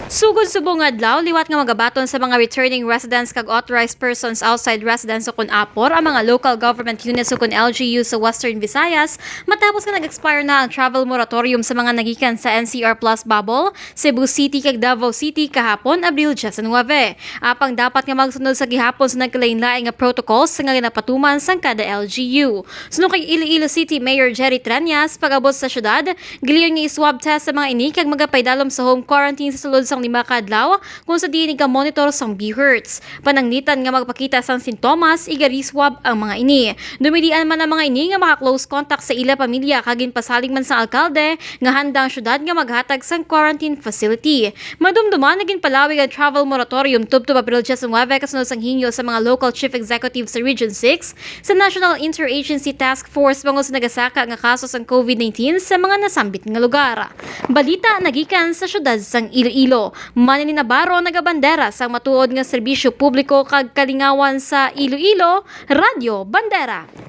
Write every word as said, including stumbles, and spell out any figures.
Sugod subong nga adlaw, liwat nga magabaton sa mga returning residents kag authorized persons outside residence ukon apor ang mga local government units ukon L G U sa Western Visayas, matapos nga nag-expire na ang travel moratorium sa mga nagikan sa N C R Plus bubble, Cebu City kag Davao City kahapon, Abril nineteen. Apang dapat nga magsunod sa gihapon sa nagkalain-lain nga protocols nga ginapatuman sang kada L G U. Suno kay Iloilo City Mayor Jerry Treñas, pag-abot sa syudad, giliyon nga i-swab test sa mga ini kag magapaidalom sa home quarantine sa sulod sang lima ka adlaw, kung sa diin iga-monitor sang B Hertz. Pananglitan nga magpakita sang sintomas, iga-re-swab ang mga ini. Dumilian man ang mga ini nga maka-close contact sa ila pamilya kag ginpasalig man sang alkalde nga handa ang syudad nga maghatag sang quarantine facility. Madumduman nga ginpalawig ang travel moratorium tubtob Abril nineteen kasunod sang hingyo sa mga local chief executive sa Region six sa National Interagency Task Force bangod sa nagasaka nga kaso sang COVID nineteen sa mga nasambit nga lugar. Balita nagikan sa siyudad sang Iloilo. Manny Navarro nagabandera sang matuod nga serbisyo publiko kag kalingawan sa Iloilo, Radyo Bandera.